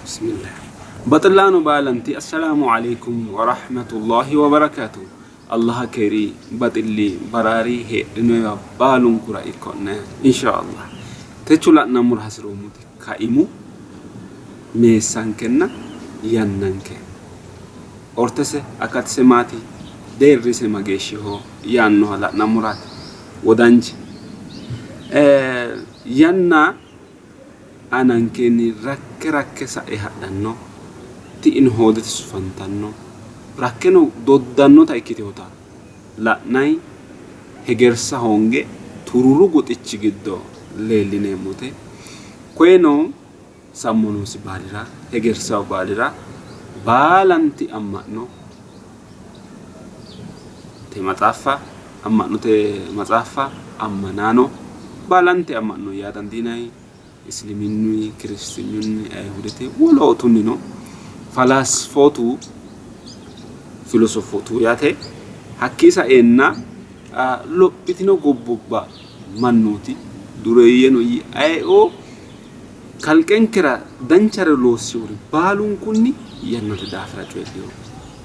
Bismillah. Baxillaano baalanti assalaamu alaikum wa rahmatullahi wa barakatuh. Allaha keeri baxilli baraari heedhinoyiwa baalunkura ikko'ne inshaallah. Techo la'nammora hasi'roommoti kaimu meessankenna yannanke ortese akatise maati deerrise mageeshshiho yaannoha la'nammoraati. Wodanche yanna aanankenni rakke rakke sa'e hadhanno, ti'ino hoodete sufantanno, rakkeno doddannota ikkitinota la'nanni hegersa hoonge tururu goxichi giddo leellineemmote. Koyeno sammo noosi baalira, hegersawo baalira baalanti amma'no te maxaaffa, amma'note maxaaffa ammanaano baalante amma'no yaa dandiinanni. Isiliminnuyi, kiristinyunni, ayihudete wolootunnino falaasfootu filosofootu yaate hakkii saeenna lophitino gobbubba mannooti dureeyyeno ayeoo kalqenkera danchare loossewori baalunkunni yannate daafira coyidhino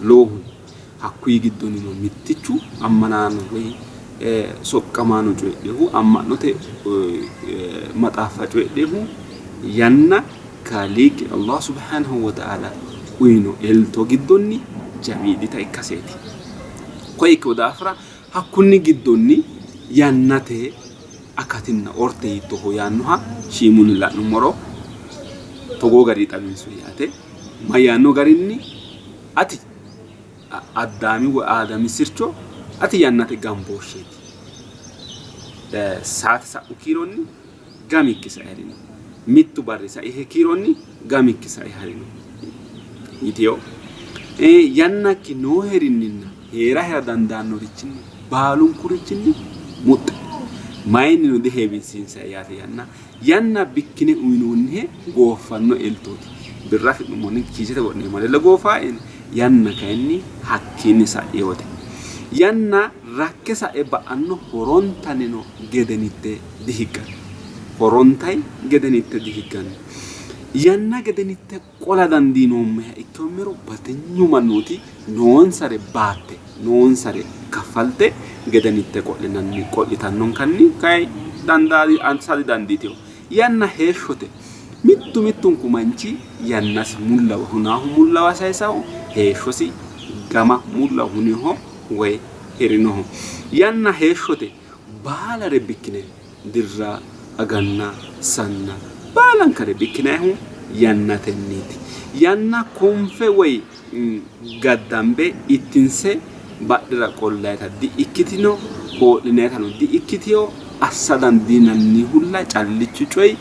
lowohunni. Hakkuyi giddonnino mittichu ammanaano woy soqqamaano coyidhinohu amma'note maxaaffa coyidhinohu yanna Kaaliiqi Allah subhaanahu wa ta'aala uyino elto giddonni jawiidita ikkaseeti. Koye ikkino daafira hakkunni giddonni yannate akatinna orte hiittooho yaannoha shiimunni la'nummoro togoo garinni xawinsoyi yaate. Mayyaanno garinni ati Addaami woy Aadami sircho ati yannate gambooshsheeti. Saate sa'u kiironni gamikki sae harino. Mittu barri saihe kiironni gamikki sae harino yitino. Yannakki nooherinninna heerahera dandaannorichinni baalunkurichinni muxxe. Mayinnino diheewisiinsanni yaate yanna. Yanna bikkine uyinoonnihe gooffanno eltooti. Birra afi'nummonni kiisete wodhineemmo alella goofaa yanna kayinni hakkiinni sa'inote. Yanna rakke sa'e ba'anno horontannino gedenitte dihigganno. Horontayi gedenitte dihigganno. Yanna gedenitte qola dandiinoommoha ikkoommero batinyu mannooti noonsare baatte noonsare kaffalte gedenitte qo'linanni qo'litannonkanni kayi dandaa assa didandiitino. Yanna heeshshote mittu mittunku manchi yannasi mullawa hunaahu mullawa sayisahu heeshshosi gama mulla huninoho woy hirinoho. Yanna heeshshote baalare bikkine dirra, aganna, sanna baalankare bikkinannihu yannatenniiti. Yanna konfe woy gaddambe ittinse badhera qollannita di''ikkitino, hoo'linannitano di''ikkitino, assa dandiinannihulla callichu coyi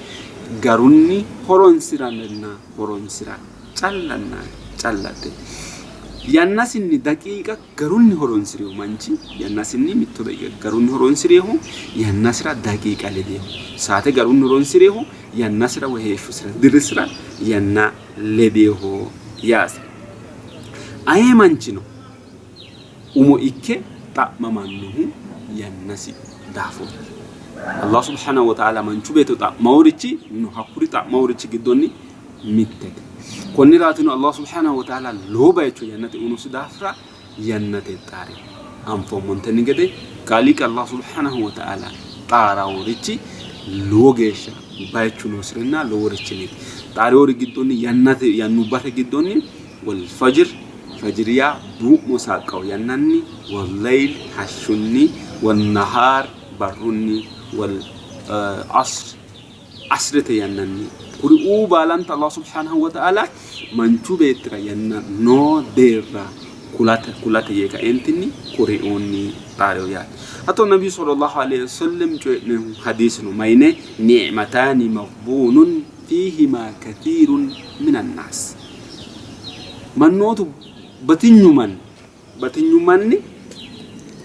garunni horonsi'ranna horonsira callanna callate. Yannasinni daqiiqa garunni horonsi'rino manchi yannasinni mitto daqiiqa garunni horonsi'rinohu yannasira daqiiqa ledeho. Saate garunni horonsi'rinohu yannasira woy heeshshosira dirisira yanna ledeho yaate. Ayee manchino umo ikke xa'mamannohu yannasi daafooti. Allah subhanahu wa ta'ala manchu beetto xa'maworichi no hakkuri xa'maworichi giddonni mittete. Konniraatino Allah subhanahu wa ta'ala lowo bayicho yannate uyinosi daafira yannate xaari. Anfoommontenni gede Kaaliiqi Allah subhanahu wa ta'ala xaaraworichi lowo geeshsha bayichu noosirinna loworichiniiti. Xaariwori giddonni yannate yannubbate giddonni wal fajr fajr yaa duu'mo saaqqawo yannanni wal layl hashshunni wal nahaar barrunni wal asr asrete yannanni kuriuu baalanta Allah subhanahu wa ta'ala manchu beettira yanna noo deerra kulate kulate yee kaeentinni kuriuunni xaareo yaate. Hatto Nabi sallallahu alayhi wasallam coyi'nehu hadiisino mayine ni'mataani maghbuunun fiihima kathiirun minan naas. Mannootu batinyu manni Batinyu manni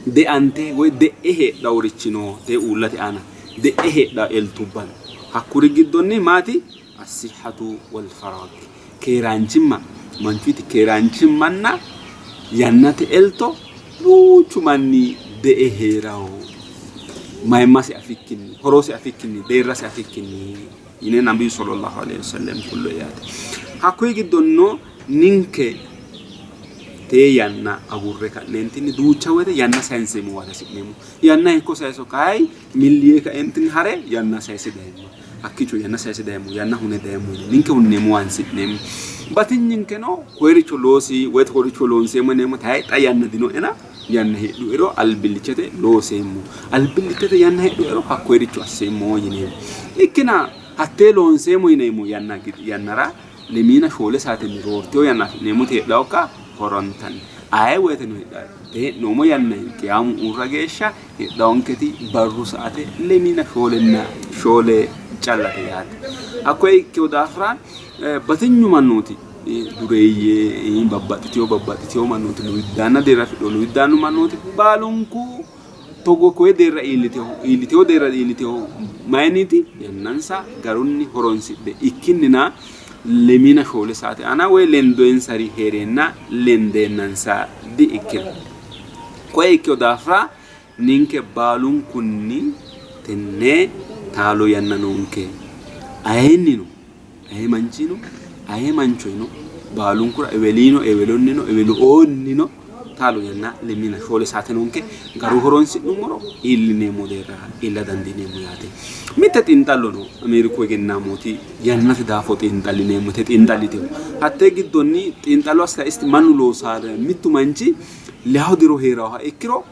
deante woy de'e heedhaworichi no te uullate aana de'e heedhawo eltubba no. Hakkuri giddonni maati? Assihhatu wal faraag keeraanchimma, manchuyti keeraanchimmanna yannate elto duuchu manni de'e hee'rawo mayimmasi afikkinni, horosi afikkinni, deerrasi afikkinni yine Nabiyyu sallallahu aleyhi wasallam kullo yaate. Hakkuyi giddonnino ninke tee yanna agurre ka'neentinni duucha woyte yanna sayinseemmowaati hasi'neemmo. Yanna hiikko sayiso kayi milli yee kaeentinni hare yanna sayise dayemmo. Hakkiicho yanna sayise dayemmo, yanna hune dayemmo yine ninke hunneemmowa hasi'neemmo. Batinyinkeno koyericho loosi woy togooricho loonseemmo yineemmo tayi xa yanna dinoena yanna heedhuero albillichete looseemmo, albillittete yanna heedhuero hakkoyericho asseemmo yineemmo. Ikkina hattee loonseemmo yineemmo yanna yannara lemiina shoole saatenni roortino yanna afi'neemmoti heedhawokka? Horontanni. Aye woyteno heedhanno. Hee'noommo yannanni qiyaamu uurra geeshsha heedhawonketi barru saate lemiina shoolenna shoole callate yaate. Hakkoye ikkino daafira batinyu mannooti dureeyye babbaxxiteyo babbaxxiteyo mannooti lowiddaanna deerra afidhino lowiddaannu mannooti baalunku togo koye deerra iilliteyo iilliteyo deerra iilliteyo mayinniiti yannansa garunni horonsidhe ikkinnina lemiina shoole saate aana woy lendoyensari hee'reenna lendeennansa di''ikkino. Koye ikkino daafira ninke baalunkunni tenne taalo yanna noonke. Ayeennino, aye manchino, aye manchono baalunkura eweliino, ewelonnino, eweluoonnino taalo yanna lemiina shoole saate noonke. Garu horonsi'nummoro iillineemmo deerra iilla dandiineemmo yaate. Mitte xiinxallo no Ameeriku egennaamooti yannate daafo xiinxallineemmote xiinxallitino. Hattee giddonni xiinxallo assita isti mannu loosaare mittu manchi lehawo diro hee'raha ikkiro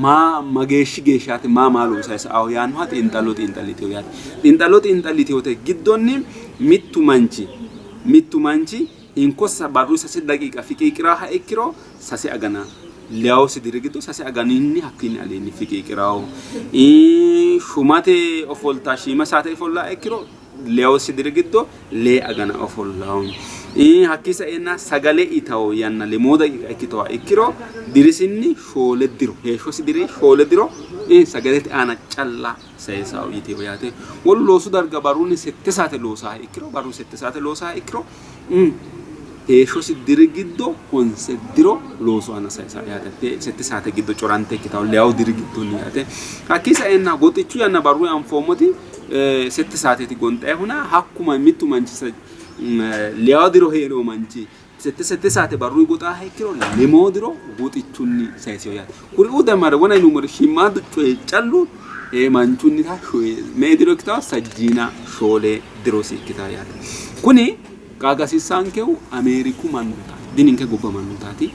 maa mageeshshi geeshshaati maa maa loosayi sa'aho yaannoha xiinxallo xiinxallitino yaate. Xiinxallo xiinxallitinote giddonni mittu manchi mittu manchi hinkossa barru sase daqiiqa fiqiiqiraaha ikkiro sase agana leyawosi diri giddo sase aganinni hakkiinni aleenni fiqiiqirawo. Shumate ofolta shiima saate ofollaa ikkiro leyawosi diri giddo lee agana ofollawo. Hakkii saeenna sagale itawo yanna lemoo daqiiqa ikkitoha ikkiro dirisinni shoole diro heeshshosi diri shoole diro sagalete aana calla sayisawo yitewo yaate. Wolu loosu darga barrunni sette saate loosaha ikkiro barru sette saate loosaha ikkiro heeshshosi diri giddo honse diro loosu aana sayisa yaate. Sette saate giddo corante ikkitawo leyawu diri giddonni yaate. Hakkii saeenna goxichu yanna barru anfoommoti sette saateeti gonxayihuna hakku mittu manchi leyawu diro hee'rino manchi sette sette saate barru goxaaha ikkiro lemoo diro goxichunni sayisino yaate. Kuriuu dammare wona yinummoro shiimmaaddu coyi callu manchunnita me''e diro ikkitawo? Sajjiina shoole dirosi ikkitawo yaate. Kuni qaaga hasiissaankehu Ameeriku mannootaati, dininke gobba mannootaati.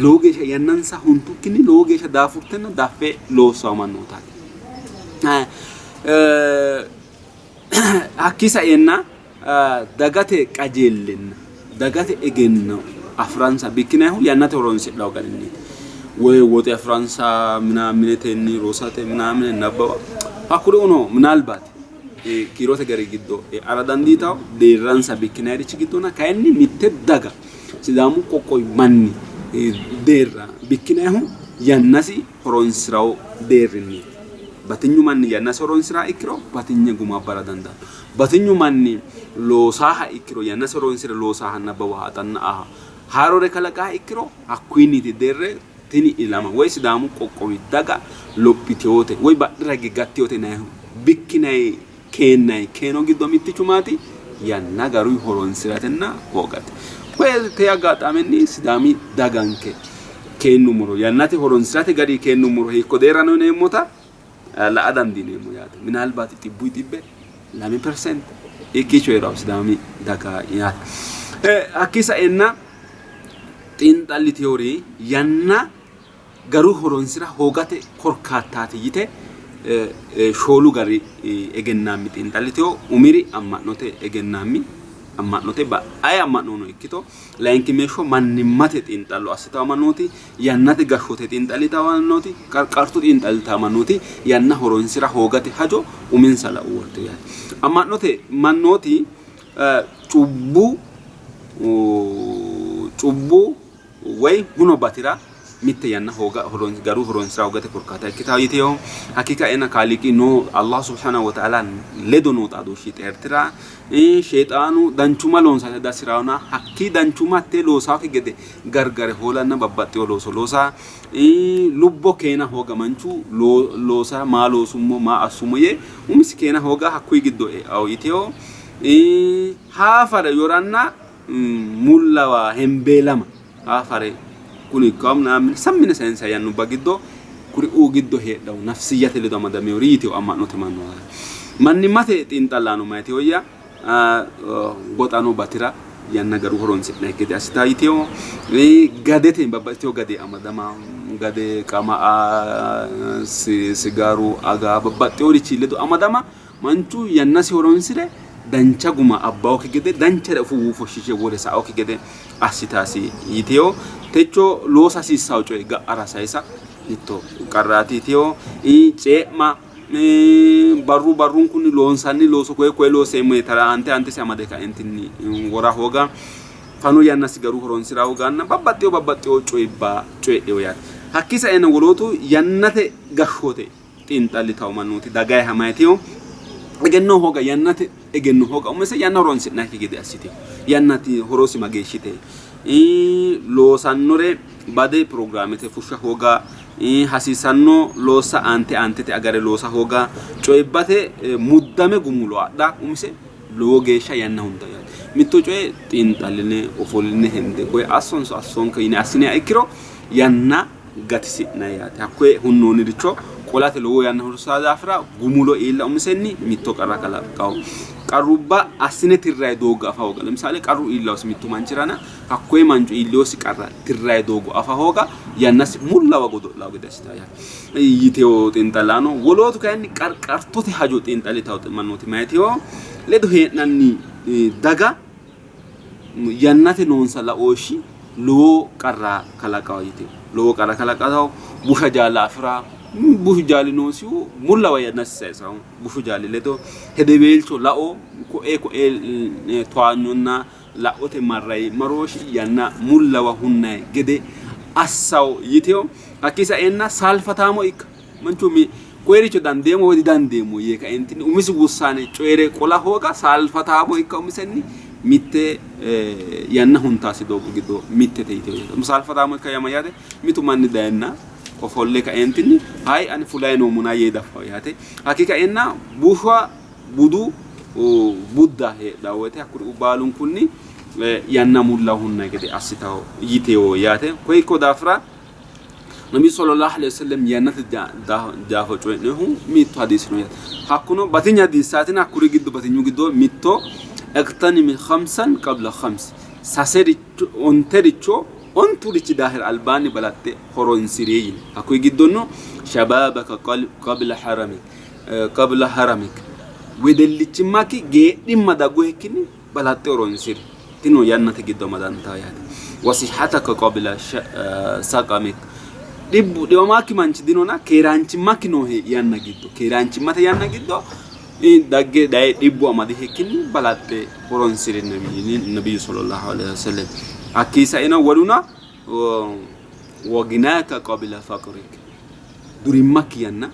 Lowo geeshsha yannansa huntukkinni lowo geeshsha daafurtenna daffe loossawo mannootaati. Hakkii saeenna dagate qajeellenna dagate egenno afi'ransa bikkinannihu yannate horonsidhanno garinniiti. Woy woxe afi'ransa minaaminetenni rosate minaamine nabbawa hakkuriuno minaalbaati kiirote gari giddo e'ara dandiitanno deerransa bikkinannirichi giddona kayinni mitte daga Sidaamu qoqqowi manni deerra bikkinannihu yannasi horonsi'ranno deerrinniiti. Batinyu manni yannasi horonsi'raha ikkiro batinye guma abbara dandaanno. Batinyu manni loosaaha ikkiro yannasi horoonsire loosaaha nabbawaha xanna''aha haarore kalaqaaha ikkiro hakkuyinniiti deerre tini ilama woy Sidaamu qoqqowi daga lophitinote woy badhera higge gattinote yinannihu bikkinanni keennanni keeno giddo mittichu maati? Yanna garuyi horoonsiratenna hoogate. Koye tee aggaxaamenni Sidaami daganke keennummoro yannate horoonsirate gari keennummoro hiikko deerra no yineemmota la''a dandiineemmo yaate. Minaalbaati xibbuyi xibbe 2% ikkicho hee'rawo Sidaami daga yaate. Hakkii saenna xiinxallitewori yanna garu horonsira hoogate korkaattaati yite shoolu gari egennaammi xiinxallitewo. Umiri amma'note egennaammi amma'note aye amma'nono ikkito layinkimeeshsho mannimmate xiinxallo assitawo mannooti, yannate gashshoote xiinxallitawo mannooti, qarqartu xiinxallitawo mannooti yanna horonsira hoogate hajo uminsa lao wortino yaate. Amma'note mannooti cubbu cubbu woy huno bati'ra mitte yanna hooga garu horonsira hoogate korkaata ikkitawo yiteyo. Hakkii kaena Kaaliiqi noo Allah subhanahu wa ta'ala ledo noo xaadooshshi xeertira Sheexaanu danchumma loonsate dasi'raona hakkii danchumma hattee loosaakki gede gargare hoolanna babbaxxeyo looso loosa lubbo keena hooga manchu loosa maa loosummo maa assummo yee umisi keena hooga hakkuyi giddo e'ao yiteyo. Haafare yoranna mullawa hembeelama haafare kuni ikkawo minaamin sammine sayinsa yannubba giddo kuriuu giddo heedhawo nafsiyyate ledo amadamewori yitewo amma'note mannoota. Mannimmate xiinxallaano mayitewoyya goxano batira yanna garu horonsi'nanni gede assita yitewo gadete babbaxxitewo gade amadama gade qama''a sigaaru aga babbaxxeworichi ledo amadama Manchu yannasi horoonsi're dancha guma abbawokki gede, danchare ufuwu fushshishe wole saawokki gede assitasi yitewo. Techo loosa hasiissawo coye ga'ara sayisa mitto qarraati yitewo. Cee'ma barru barrunkunni loonsanni looso koye koye looseemmo yee tara ante antesi amade kaentinni wora hooga, fano yannasi garu horoonsi'ra hooganna babbaxxewo babbaxxewo coyibba coyidhewo yaate. Hakkii saeno wolootu yannate gashshoote xiinxallitawo mannooti dagayiha mayitewo egenno hooga yannate egenno hooga umise yanna horonsi'nannikki gede assitewo yannati horosi mageeshshite loosannore bade pirogiraamete fushsha hooga hasiisanno loossa aante aantete agare loosa hooga coyibbate muddame gumulo adha umise lowo geeshsha yanna hunta yaate. Mitto coye xiinxalline ofolline hende koye assonso assonke yine assiniha ikkiro yanna gatisi'nanni yaate. Hakkoye hunnoonniricho qolate lowo yanna hursaa daafira gumulo iilla umisenni mitto qarra kalaqqawo. Qarrubba assine tirrayi doogga afa hooga. Lemisaale qarru iillawosi mittu manchirana hakkoye mancho iillewosi qarra tirrayi doogo afa hooga yannasi mullawa godo'lawo gede assitawo yaate. Yitewo xiinxallaano. Wolootu kayinni qarqartote hajo xiinxallitawo mannooti mayitewo ledo hee'nanni daga yannate noonsa laooshshi lowo qarra kalaqawo yite lowo qarra kalaqawo busha jaalla afi'ra bushu jaali noosihu mullawa yannasi sayisawo bushu jaali ledo hedeweelcho lao koe koe towaanyonna laote marrayi marooshi yanna mullawa hunnayi gede assawo yitewo hakkii saenna saalfataamo ikka Manchu umi koyericho dandeemmo woy didandeemmo yee kaentinni umisi wussaane coyi're qola hooga saalfataamo ikka umisenni mitte yanna huntaasi doogo giddo mittete yite saalfataamo ikka yaa mayyaate? Mitu manni dayenna ofolle kaentinni hayi ani fulayi noommona yee dafawo yaate. Hakkii kaenna busha budu budda heedhawo woyte hakkuri baalunkunni yanna mulla hunnayi gede assitawo yitewo yaate. Koye ikko daafira Nabi sallallahu alaihi wasallam yannate daafo coyi'nohu mittu hadiisi no yaate. Hakkuno batinye hadiissaatina hakkuri giddo batinyu giddo mitto iqtanimi khamsan qabla khams sasericho ontericho onturichi daahira albaanni balaxxe horonsiri yini. Hakkuyi giddonno shabaabaka qabla haramik qabla haramik wedellichimmakki geedhimma dagguhekkinni balaxxe horonsi'ri. Tino yannate giddo amadantawo yaate. Wasihataka qabila saqamik. Dhibbu dhiwamaakki manchi dinona keeraanchimmakki noohe yanna giddo keeraanchimmate yanna giddo dagge daye dhibbu amadihekkinni balaxxe horonsi'ri nabiyyu sallallahu alaihi wasallam. Hakkii saino woluna woginaaka qabila faqrik. Durimmakki yanna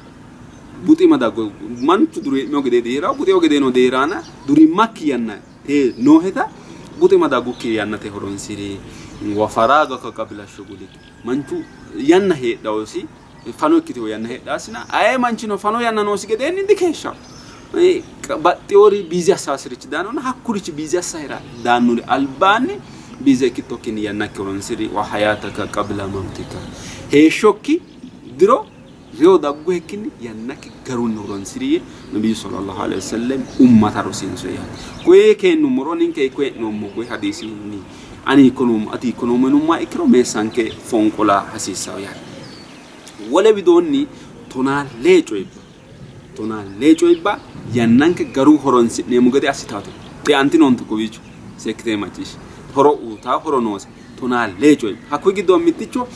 buxima daggo manchu duree'mino gedee dihee'ranno, buxino gedeeno dihee'ranna durimmakki yanna te nooheta buxima daggukki yannate horonsi'ri. Wa faraagaka qabila shugulik manchu yanna heedhawosi fano ikkitewo yanna heedhaasina aye manchino fano yanna noosi gedeenni dikeeshshawo. Baxxewori biizi assaasirichi daanona hakkurichi biizi assahera daannori albaanni biize ikkittokkinni yannakki horonsi'ri. Wa hayataka qabila mawtika heeshshokki diro reyo dagguhekkinni yannakki garunni horonsi'ri yee Nabiyyu sallallahu alaihi wasallam ummata rosiinso yaate. Koye keennummoro ninke hiikko hee'noommo koye hadiisinni ani hiikko noommo ati hiikko noommo yinummoha ikkiro meessanke fonqola hasiissanno yaate. Wole widoonni 14 coyibba 14 coyibba yannanke garu horonsi'neemmo gede assitaate. Xeantinoonte kowiicho seekkitine macciishshe. Horo uyitaa horo noose. 14 coyibba. Hakkuyi giddo mitticho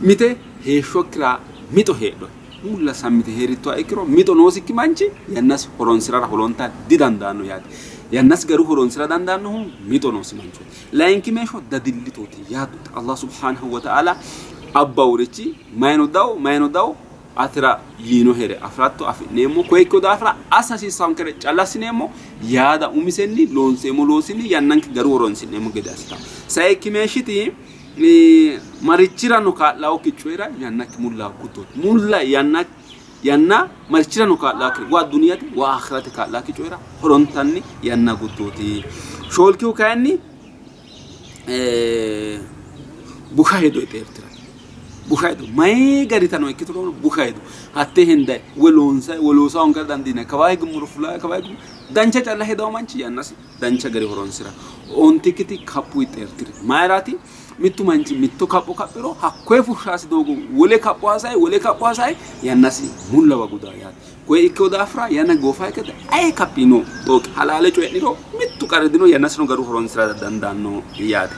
mite heeshshokkira mixo heedhohe. Mulla sammite hee'rittoha ikkiro mixo noosikki manchi yannasi horonsi'rara holonta didandaanno yaate. Yannasi garu horonsi'ra dandaannohu mixo noosi manchooti. Layinki meesho dadillitooti yaaddooti. Allah subhanahu wa ta'ala abbawurichi mayino dawo mayino dawo atera yiinohere afi'ratto afi'neemmo. Koye ikkino daafira assa hasiissaankere calla assineemmo. Yaada umisenni loonseemmo loosinni yannanke garu horonsi'neemmo gede assitanno. Sayikki meeshshiti marichirano kaa'lannokki coyira yannakki mulla guddooti. Mulla yanna Yanna marichirano kaa'laakki wa duniyate wa aakhirate kaa'laakki coyira horontanni yanna guddooti. Shoolkihu kayinni busha hedo xeertirate. Busha hedo mayi garitano ikkituro busha hedo hattee hendayi woy loonsayi woy loosa hoongara dandiinanni kawaa higummoro fulaa kawaa higummoro dancha calla hedawo manchi yannasi dancha gari horonsira. Ontikkiti kaphuyi xeertiri. Mayiraati? Mittu manchi mitto kapho kaphiro hakkoye fushshaasi doogo wole kapho hasaye wole kapho hasaye yannasi mullawa gudaa yaate. Koye ikkino daafira yanna goofa ikkite aye kaphino xooqi halaale coyi'niro mittu qarri dino yannasino garu horonsira dandaanno yaate.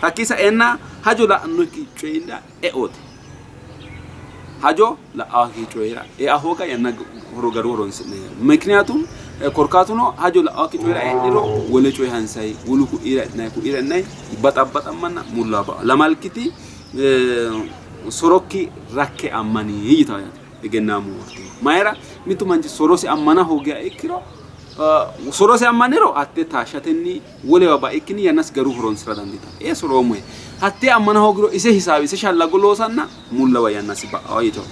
Hakkii saeenna hajo la'annokki coyira eote. Hajo la'akki coyira ea hooga yanna horo garu horonsi'ne. Mikniyaatum korkaatuno hajo la'akki coyira e'niro wole coye hansayi wolu ku'ira e'nayi ku'ira e'nayi baxabbaxammanna mulla ba'a. Lamalkiti sorokki rakke ammani yitawo yaate. Egennaamu wortino. Mayira mittu manchi sorosi ammana hoogiha ikkiro sorosi ammaniro hatte taashshatenni wolewa baikkinni yannasi garu horonsira dandiitanno. Ee soroommohe. Hattee ammana hoogiro ise hisaabi ise shallago loosanna mullawa yannasi ba'awa yito.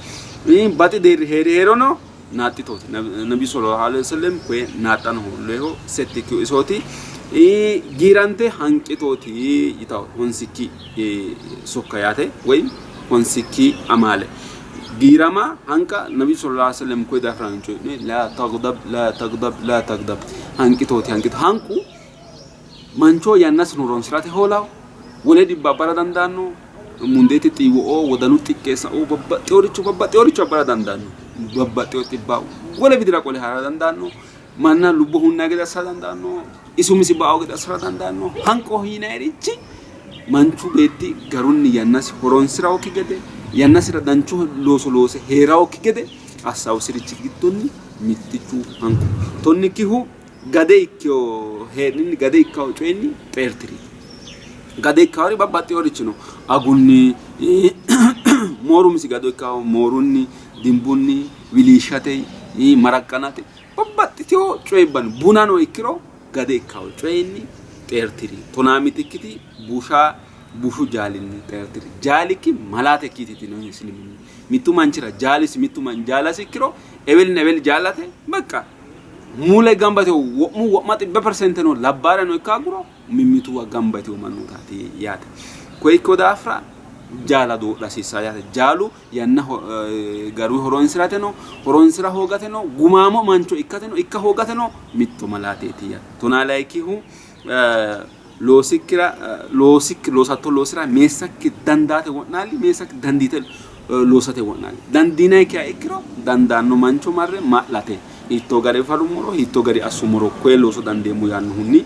Baxi deerri heeri heerono naaxxitooti. Nabi sallallahu alaihi wasallam koye naaxxano hoolleho settikkihu isooti. Giirante hanqitooti yitawo honsikki sokka yaate woy honsikki amaale. Giirama hanqa Nabi sallallahu alaihi wasallam koye daafira coyi'ne la taghdab la taghdab la taghdab hanqitooti hanqito hanqu mancho yannasi horonsi'rate hoolawo wole dhibba abbara dandaanno mundeete xiiwo'o wodanu xiqqeessa'o babbaxxeworicho babbaxxeworicho abbara dandaanno babbaxxewo xibba wole widira qole hara dandaanno manna lubbo hunna gede assara dandaanno isi umisi ba''ao gede assara dandaanno hanqoho yinayirichi manchu beetti garunni yannasi horonsi'rawokki gede yannasira danchu looso loose hee'rawokki gede assawosirichi giddonni mittichu hanqu tonnikkihu gade ikkewo hee'ninni gade ikkawo coyinni xeertiri. Gade ikkawori babbaxxeworichi no. Agunni mooru umisi gado ikkawo moorunni, dimbunni, wiliishshate, maraqqanate babbaxxitewo coyibba no. Bunano ikkiro gade ikkawo coyinni xeertiri. Tonaa mitikkiti busha bushu jaalinni xeertiri. Jaalikki malaate ikkiiti yitino isiliminni. Mittu manchira jaalisi mittu manchi jaalasi ikkiro ewelinna eweli jaallate baqqa mule gamba yitewo wo'mu wo'ma xibbe persenteno labbaareno ikka aguro mimmituwa gamba yitewo mannootaati yaate. Koye ikkino daafira jaala doodha hasiissanno yaate. Jaalu yanna garunni horonsi'rateno horonsi'ra hoogateno gumaamo mancho ikkateno ikka hoogateno mitto malaateeti yaate. Tonaa layinkihu loosikkira loosikki loosatto loosira meessakki dandaate wo'naali meessakki dandiite loosate wo'naali. Dandiinayikkiha ikkiro dandaanno mancho marre ma'late hiittoo gari farummoro hiittoo gari assummoro koye looso dandeemmo yaannohunni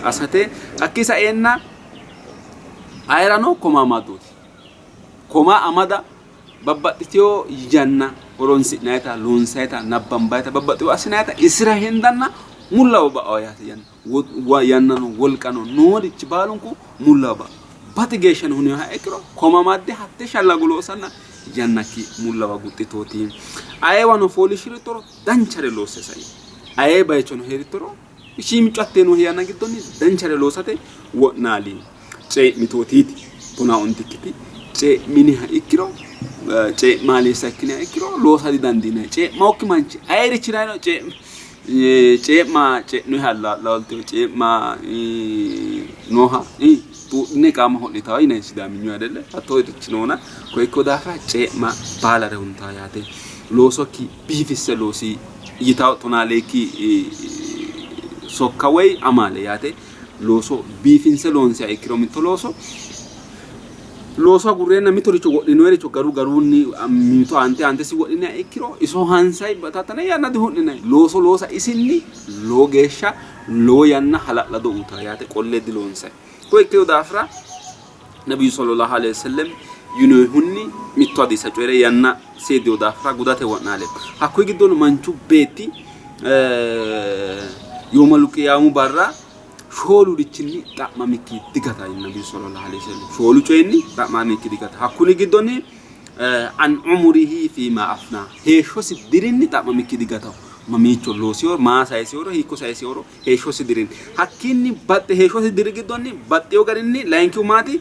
asate hakkii saeenna ayerano koma amaddooti. Koma amada babbaxxitino yanna horonsi'nayita loonsayita nabbambayita babbaxxino assinayita isira hendanna mullawa ba'awo yaate yanna. Yannano wolqano noorichi baalunku mullawa ba'awo. Baxi geeshshano huninoha ikkiro koma amadde hatte shallago loosanna yannakki mullawa guxxitooti. Ayeewano fooliishshirittoro danchare loosse sai. Ayee bayichono hee'rittoro shiimicco hattee noohe yanna giddonni danchare loosate wo'naali. Cee'mitootiiti. Tonaa ontikkiti cee'miniha ikkiro cee'maaleessa ikkiniha ikkiro loosa didandiinanni. Cee'maokki manchi ayerichirano cee'ma ce'noha allaa'lawolteho cee'ma nooha xuudhine qaama ho'litawo yinanni sidaaminyu ayidelle hattoo richi noona koye ikkino daafira cee'ma baalare huntawo yaate. Loosokki biifisse loosi yitawo tonaa leekki sokka woy amaale yaate. Looso biifinse loonsiha ikkiro mitto looso looso agurreenna mittoricho wodhinoyiricho garu garunni mito aante aantesi wodhiniha ikkiro iso hansayi batattane yanna dihu'ninanni. Looso loosa isinni lowo geeshsha lowo yanna hala'lado uyitawo yaate qolle diloonsayi. Koye ikkino daafira Nabiyyu sallallahu alaihi wasallam yinoyihunni mitto hadiisa coyi're yanna seedino daafira gudate wo'naaleemmo. Hakkuyi giddono manchu beetti yoomalu qiyaamu barra shoolurichinni xa'mamikki digata Nabiyyu sallallahu alaihi wasallam shoolu coyinni xa'mamikki digata. Hakkuni giddonni an umurihi fiima afna heeshshosi dirinni xa'mamikki digataho. Mamiicho loosiyoro, maa sayisiyoro, hiikko sayisiyoro heeshshosi dirinni hakkiinni baxxe heeshshosi diri giddonni baxxeyo garinni layinkihu maati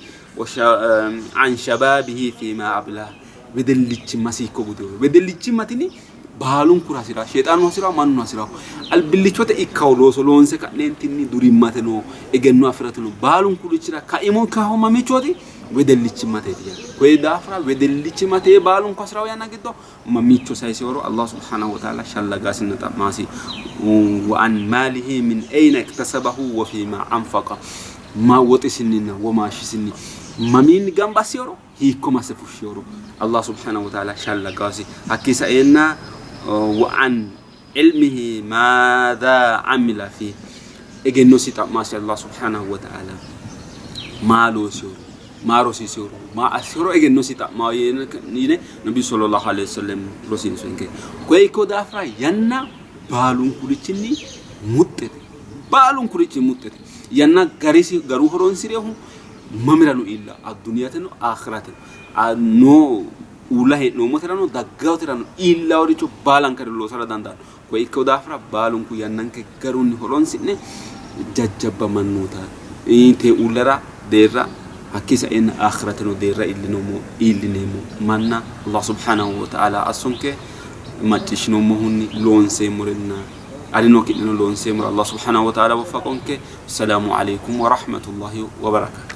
an shabaabihi fiima abla wedellichimmasi hiikko gudino wedellichimma tini Baalunkura hasi'ra, Sheexaanu hasi'ra, mannu hasi'ra. Albillichote ikkawo looso loonse ka'neentinni durimmateno egenno afi'rateno baalunkurichira kaimu ikkaho mamiichooti? Wedellichimmateeti yaate. Koye daafira wedellichimmate baalunku hasi'rawo yanna giddo mamiicho sayiseworo Allah subhanahu wa ta'ala shallagasinna xa'maasi. Wa an maalihi min ayna iktasabahu wa fiima anfaqa. Ma woxisinninna womaashshisinni mamiinni gamba asseworo hiikko masse fushshiworo Allah subhanahu wa ta'ala shallagaasi. Hakkii saeenna wa an ilmihi maadha amila fi egennosi xa'maasi Allah subhanahu wa ta'ala maa loosiworo maa rosiisiworo maa assiworo egennosi xa'maa yine Nabi sallallahu alaihi wasallam rosiinsonke. Koye ikko daafira yanna baalunkurichinni muxxete. Baalunkurichi muxxete. Yanna garisi garu horonsi'rehu mamirano iilla adduniyateno aakhiraateno noo uulla hee'noommoterano daggaaterano iillaworicho baalankare loosara dandaanno. Koye ikkino daafira baalunku yannanke garunni horonsi'ne jajjabba mannoota tee uullara deerra hakkii saeenna aakhiraateno deerra iillinoommo iillineemmo manna Allah subhanahu wa ta'ala assonke macciishshinoommohunni loonseemmorenna anino ki'neno loonseemmore Allah subhanahu wa ta'ala woffaqonke. Assalaamu alaykum wa rahmatullahi wa barakatuh.